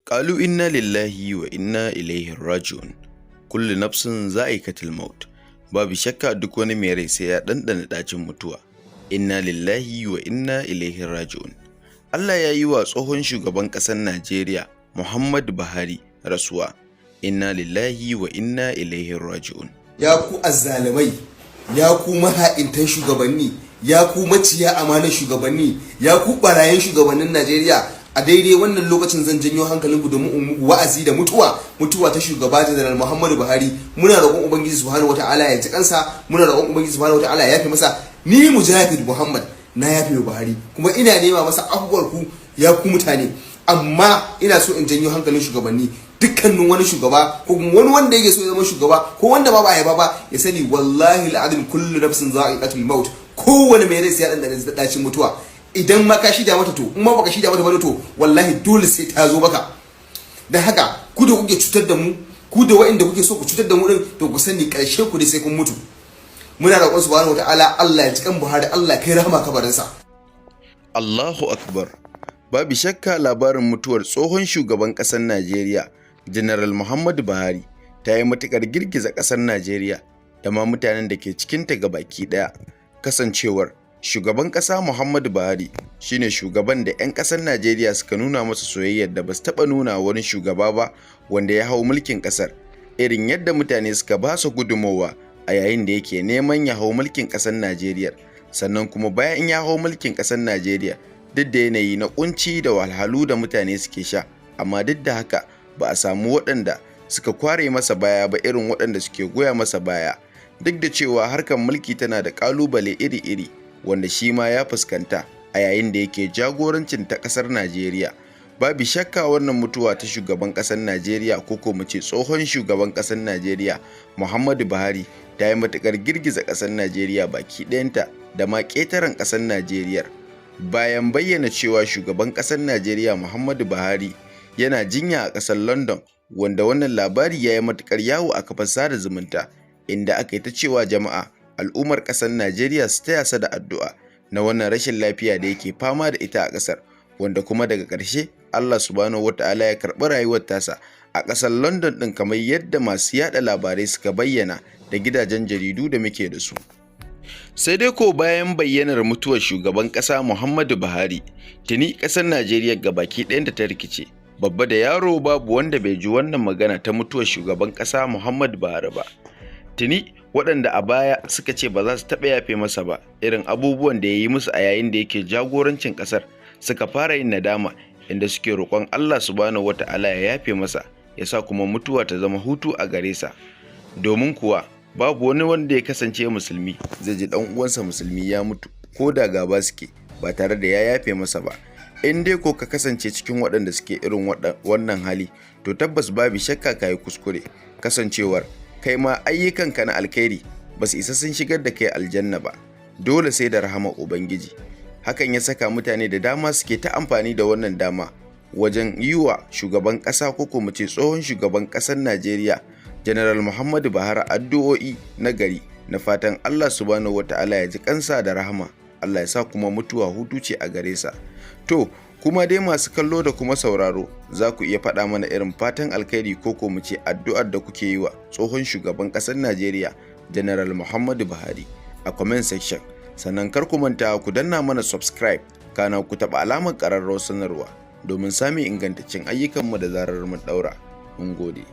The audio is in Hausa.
Qalu inna lillahi wa inna ilaihi raji'un. Kullu nafsin za'iqatul maut. Babu shakka duk wani mai rai sai ya ɗanɗana ɗacin mutuwa. Inna lillahi wa inna ilaihi raji'un. Allah ya yi wa tsohon shugaban ƙasar Najeriya Muhammadu Buhari rasuwa. Inna lillahi wa inna ilaihi raji'un. Ya ku azzalimai, ya ku maha'intan shugabanni, ya ku maciya amanar shugabanni, ya ku barayin shugabannin Najeriya, a daidai wannan lokacin zan janyo hankalinku domin in muku wa'azi da mutuwa, mutuwa ta shugaba Janar Muhammadu Buhari. Muna roƙon Ubangiji Subhanahu Wataala ya ji kansa, muna roƙon Ubangiji Subhanahu Wataala ya yafe masa. Ni Mujahid Muhammad na yafe wa Buhari, kuma ina nema masa afuwar ku, ya ku mutane. Amma ina so in janyo hankalin shugabanni, dukkanin wani shugaba ko kuma wani wanda yake so ya zama shugaba ko wanda ba ba ya ba, ya sani, wallahi al'azim, kullu nafsin za'iqatul maut. Kowane mai rai sai ya dandana dacin mutuwa. Idan ma ka shida mata, to in ma baka shida mata ba, to wallahi dole sai ta zo maka. Dan haka ku da kuke cutar da mu, ku da wa'inda kuke so ku cutar da mu din, to ku sani karshe ku dai sai kun mutu. Muna roƙon Subhanahu Wataala Allah ya ji kan Buhari, Allah ya kai rahama kabarinsa. Allahu Akbar. Babu shakka labarin mutuwar tsohon shugaban ƙasar Najeriya, General Muhammadu Buhari, ta yi matuƙar girgiza ƙasar Najeriya da ma mutanen da ke cikinta baki ɗaya. Kasancewar shugaban ƙasa Muhammadu Buhari shine shugaban da 'yan ƙasar Najeriya suka nuna masa soyayyar da ba su taɓa nuna wani shugaba ba wanda ya hau mulkin ƙasar. Irin yadda mutane suka ba su gudummawa a yayin da yake neman ya hau mulkin ƙasar Najeriya. Sannan kuma bayan ya hau mulkin ƙasar Najeriya, duk da yanayi na kunci da wahalhalu da mutane suke sha, amma duk da haka ba a samu waɗanda suka kware masa baya ba irin waɗanda suke goya masa baya. Duk da cewa harkar mulki tana da ƙalubale iri-iri wanda shi ma ya fuskanta a yayin da yake jagorancin ta ƙasar Najeriya. Babu shakka wannan mutuwa ta shugaban ƙasar Najeriya, ko mu ce tsohon shugaban ƙasar Najeriya Muhammadu Buhari, ta yi matuƙar girgiza ƙasar Najeriya baki ɗayanta da ma ƙetaren ƙasar Najeriya. Bayan bayyana cewa shugaban ƙasar Najeriya Muhammadu Buhari yana jinya a ƙasar London, wanda wannan labari ya yi matuƙar yawo a kafar sada zumunta, inda aka yi ta cewa jama'a al'ummar ƙasar Najeriya su taya sa da addu'a na wannan rashin lafiya da yake fama da ita a ƙasar, wanda kuma daga ƙarshe Allah Subhanahu Wata'ala ya karɓi rayuwar tasa a ƙasar London ɗin, kamar yadda masu yaɗa labarai suka bayyana da gidajen jaridu da muke da su. Sai dai ko bayan bayyanar mutuwar shugaban ƙasa Muhammadu Buhari, tuni ƙasar Najeriya gabaki ɗayanta ta rikice. Babba da yaro babu wanda bai ji wannan magana ta mutuwar shugaban ƙasa Muhammadu Buhari ba. Tuni waɗanda a baya suka ce ba za su taɓa yafe masa ba irin abubuwan da ya yi musu a yayin da yake jagorancin ƙasar suka fara yin nadama, inda suke roƙon Allah Subhanahu Wata'ala ya yafe masa, ya sa kuma mutuwa ta zama hutu a gare sa. Domin kuwa babu wani wanda ya kasance musulmi zai ji ɗan uwansa musulmi ya mutu, ko da gaba suke, ba tare da ya yafe masa ba. In dai ko ka kasance cikin waɗanda suke irin wannan hali, to tabbas babu shakka ka yi kuskure, kasancewar kai ma ayyukanka na alkhairi ba su isa sun shigar da kai aljanna ba, dole sai da rahama Ubangiji. Hakan ya saka mutane da dama suke ta amfani da wannan dama wajen yi wa shugaban ƙasa, ko mu ce tsohon shugaban ƙasar Najeriya General Muhammadu Buhari, addu'o'i na gari na fatan Allah Subhanahu Wata'ala ya ji kansa da rahama, Allah ya sa kuma mutuwa hutu ce a gare sa. To kuma dai masu kallo da kuma sauraro, za ku iya faɗa mana irin fatan alkhairi ko mu ce addu'ar da kuke yi wa tsohon shugaban ƙasar Najeriya General Muhammadu Buhari a comment section. Sannan kar ku manta ku danna mana subscribe, kana ku taɓa alamar ƙararrawar sanarwa domin samun ingantaccen ayyukanmu da zarar mun ɗaura. Mun gode.